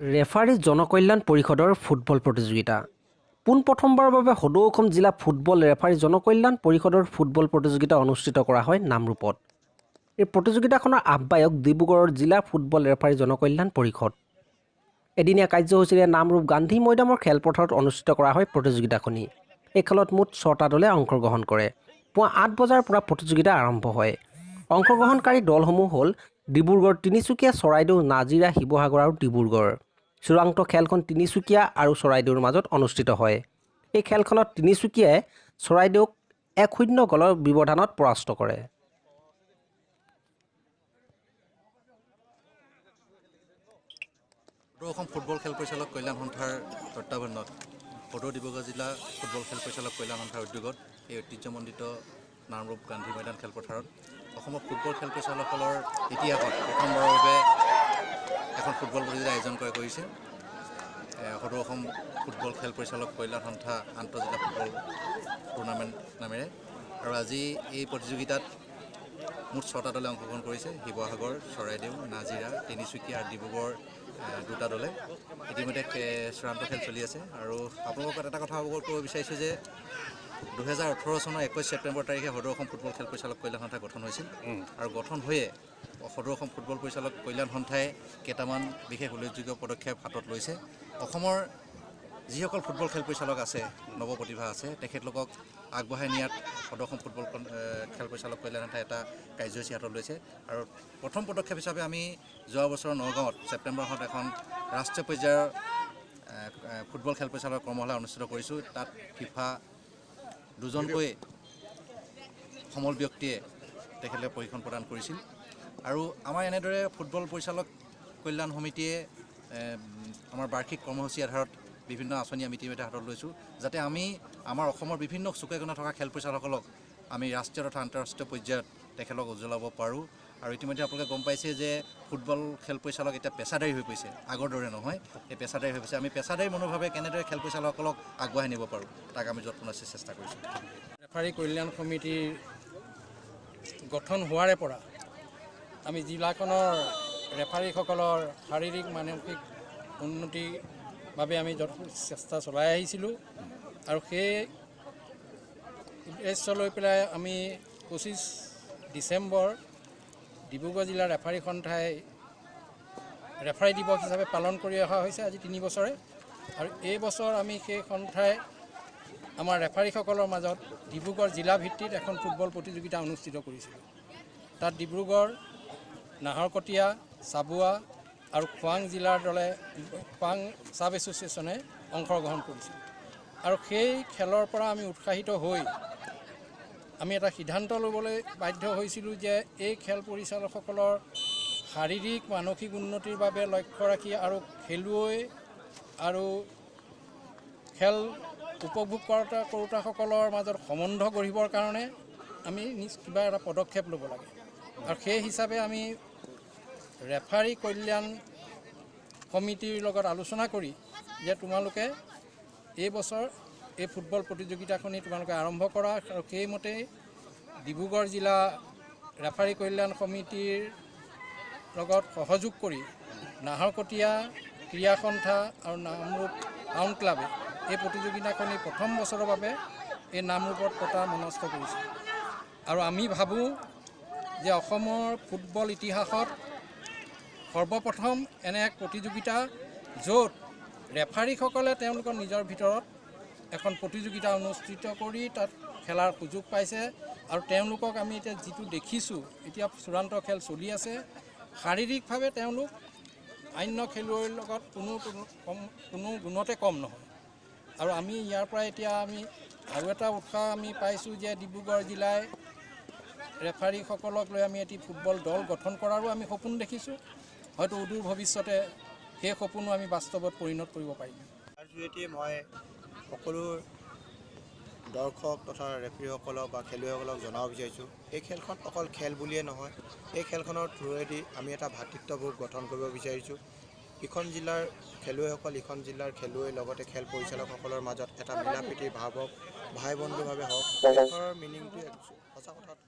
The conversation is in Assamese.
ৰেফাৰী জনকল্যাণ পৰিষদৰ ফুটবল প্ৰতিযোগিতা। পোনপ্ৰথমবাৰৰ বাবে সদৌ অসম জিলা ফুটবল ৰেফাৰী জনকল্যাণ পৰিষদৰ ফুটবল প্ৰতিযোগিতা অনুষ্ঠিত কৰা হয় নামৰূপত। এই প্ৰতিযোগিতাখনৰ আহ্বায়ক ডিব্ৰুগড়ৰ জিলা ফুটবল ৰেফাৰী জনকল্যাণ পৰিষদ। এদিনীয়া কাৰ্যসূচীৰে নামৰূপ গান্ধী মৈদামৰ খেলপথাৰত অনুষ্ঠিত কৰা হয় প্ৰতিযোগিতাখনি। এই খেলত মুঠ 6টা দলে অংশগ্ৰহণ কৰে। পুৱা 8 বজাৰ পৰা প্ৰতিযোগিতা আৰম্ভ হয়। অংশগ্ৰহণকাৰী দলসমূহ হ'ল ডিব্ৰুগড়, তিনিচুকীয়া, চৰাইদেউ, নাজিৰা, শিৱসাগৰ আৰু ডিব্ৰুগড়। চূড়ান্ত খেলখন তিনিচুকীয়া আৰু চৰাইদেউৰ মাজত অনুষ্ঠিত হয়। এই খেলখনত তিনিচুকীয়াই চৰাইদেউক 1-0 গ'লৰ ব্যৱধানত পৰাস্ত কৰে। সদৌ অসম ফুটবল খেল পৰিচালক কল্যাণ সন্থাৰ তত্বাৱধানত সদৌ ডিব্ৰুগড় জিলা ফুটবল খেল পৰিচালক কল্যাণ সন্থাৰ উদ্যোগত এই ঐতিহ্যমণ্ডিত নামৰূপ গান্ধী মৈদান খেলপথাৰত অসমৰ ফুটবল খেল পৰিচালকসকলৰ ইতিহাসত প্ৰথমবাৰৰ বাবে এখন ফুটবল প্ৰতিযোগিতা আয়োজন কৰা কৰিছে। সদৌ অসম ফুটবল খেল পৰিচালক কল্যাণ সন্থা আন্তঃজিলা ফুটবল টুৰ্ণামেণ্ট নামেৰে। আৰু আজি এই প্ৰতিযোগিতাত মুঠ 6টা দলে অংশগ্ৰহণ কৰিছে। শিৱসাগৰ, চৰাইদেউ, নাজিৰা, তিনিচুকীয়া আৰু ডিব্ৰুগড় 2টা দলে। ইতিমধ্যে চূড়ান্ত খেল চলি আছে। আৰু আপোনালোকক এটা কথা অৱগত কৰিব বিচাৰিছোঁ যে 2018 চনৰ 21 ছেপ্টেম্বৰ তাৰিখে সদৌ অসম ফুটবল খেল পৰিচালক কল্যাণ সন্থা গঠন হৈছিল। আৰু গঠন হৈয়ে সদৌ অসম ফুটবল পৰিচালক কল্যাণ সন্থাই কেইটামান বিশেষ উল্লেখযোগ্য পদক্ষেপ হাতত লৈছে। অসমৰ যিসকল ফুটবল খেল পৰিচালক আছে, নৱপ্ৰতিভা আছে, তেখেতলোকক আগবঢ়াই নিয়াত সদৌ অসম ফুটবল খেল পৰিচালক কল্যাণ সন্থাই এটা কাৰ্যসূচী হাতত লৈছে। আৰু প্ৰথম পদক্ষেপ হিচাপে আমি যোৱা বছৰ নগাঁৱত ছেপ্টেম্বৰ মাহত এখন ৰাষ্ট্ৰীয় পৰ্যায়ৰ ফুটবল খেল পৰিচালক কৰ্মশালা অনুষ্ঠিত কৰিছোঁ। তাত ফিফা 2জনকৈ সমল ব্যক্তিয়ে তেখেতলোকে প্ৰশিক্ষণ প্ৰদান কৰিছিল। আৰু আমাৰ এনেদৰে ফুটবল পৰিচালক কল্যাণ সমিতিয়ে আমাৰ বাৰ্ষিক কৰ্মসূচী আধাৰত বিভিন্ন আঁচনি আমি ইতিমধ্যে হাতত লৈছোঁ, যাতে আমি আমাৰ অসমৰ বিভিন্ন চুকে কোণে থকা খেল পৰিচালকসকলক আমি ৰাষ্ট্ৰীয় তথা আন্তঃৰাষ্ট্ৰীয় পৰ্যায়ত তেখেতলোকক উজ্বলাব পাৰোঁ। আৰু ইতিমধ্যে আপোনালোকে গম পাইছে যে ফুটবল খেল পৰিচালক এতিয়া পেছাদাৰী হৈ পৰিছে, আগৰ দৰে নহয়, এই পেছাদাৰী হৈ পৰিছে। আমি পেছাদাৰী মনোভাৱে কেনেদৰে খেল পৰিচালকসকলক আগবঢ়াই নিব পাৰোঁ তাক আমি যত্ন চেষ্টা কৰিছোঁ। ৰেফাৰী কল্যাণ সমিতিৰ গঠন হোৱাৰে পৰা আমি জিলাখনৰ ৰেফাৰীসকলৰ শাৰীৰিক মানসিক উন্নতিৰ বাবে আমি চেষ্টা চলাই আহিছিলোঁ। আৰু সেই উদ্দেশ্য লৈ পেলাই আমি 25 ডিচেম্বৰ ডিব্ৰুগড় জিলাৰ ৰেফাৰী সন্থাই ৰেফাৰী দিৱস হিচাপে পালন কৰি অহা হৈছে আজি 3 বছৰে। আৰু এই বছৰ আমি সেই সন্থাই আমাৰ ৰেফাৰীসকলৰ মাজত ডিব্ৰুগড় জিলা ভিত্তিত এখন ফুটবল প্ৰতিযোগিতা অনুষ্ঠিত কৰিছিলোঁ। তাত ডিব্ৰুগড়, নাহৰকটীয়া, চাবুৱা আৰু খোৱাং জিলাৰ দলে খোৱাং চাব এছ'চিয়েশ্যনে অংশগ্ৰহণ কৰিছিল। আৰু সেই খেলৰ পৰা আমি উৎসাহিত হৈ আমি এটা সিদ্ধান্ত ল'বলৈ বাধ্য হৈছিলোঁ যে এই খেল পৰিচালকসকলৰ শাৰীৰিক মানসিক উন্নতিৰ বাবে লক্ষ্য ৰাখি আৰু খেলুৱৈ আৰু খেল উপভোগ কৰোঁতাসকলৰ মাজত সম্বন্ধ গঢ়িবৰ কাৰণে আমি নিজ কিবা এটা পদক্ষেপ ল'ব লাগে। আৰু সেই হিচাপে আমি ৰেফাৰী কল্যাণ সমিতিৰ লগত আলোচনা কৰি যে তোমালোকে এই বছৰ এই ফুটবল প্ৰতিযোগিতাখনি তোমালোকে আৰম্ভ কৰা। আৰু সেইমতেই ডিব্ৰুগড় জিলা ৰেফাৰী কল্যাণ সমিতিৰ লগত সহযোগ কৰি নাহৰকটীয়া ক্ৰীড়া সন্থা আৰু নামৰূপ টাউন ক্লাবে এই প্ৰতিযোগিতাখনি প্ৰথম বছৰৰ বাবে এই নামৰূপত পতা মনস্থ কৰিছে। আৰু আমি ভাবোঁ যে অসমৰ ফুটবল ইতিহাসত সৰ্বপ্ৰথম এনে এক প্ৰতিযোগিতা য'ত ৰেফাৰীসকলে তেওঁলোকৰ নিজৰ ভিতৰত এখন প্ৰতিযোগিতা অনুষ্ঠিত কৰি তাত খেলাৰ সুযোগ পাইছে। আৰু তেওঁলোকক আমি এতিয়া যিটো দেখিছোঁ, এতিয়া চূড়ান্ত খেল চলি আছে, শাৰীৰিকভাৱে তেওঁলোক অন্য খেলুৱৈৰ লগত কোনো গুণতে কম নহয়। আৰু আমি ইয়াৰ পৰা এতিয়া আমি আৰু এটা উৎসাহ আমি পাইছোঁ যে ডিব্ৰুগড় জিলাই ৰেফাৰীসকলক লৈ আমি এটি ফুটবল দল গঠন কৰাৰো আমি সপোন দেখিছোঁ। হয়তো অদূৰ ভৱিষ্যতে সেই সপোনো আমি বাস্তৱত পৰিণত কৰিব পাৰিম। তাৰ জৰিয়তে মই সকলো দৰ্শক তথা ৰেফাৰীসকলক বা খেলুৱৈসকলক জনাব বিচাৰিছোঁ, এই খেলখন অকল খেল বুলিয়ে নহয়, এই খেলখনৰ থ্ৰুৱেদি আমি এটা ভাতৃত্ববোধ গঠন কৰিব বিচাৰিছোঁ। ইখন জিলাৰ খেলুৱৈসকল ইখন জিলাৰ খেলুৱৈ লগতে খেল পৰিচালকসকলৰ মাজত এটা মিলা প্ৰীতিৰ ভাৱ হওক, ভাই বন্ধুভাৱে হওক। খেলখনৰ মিনিংটো সঁচা কথাত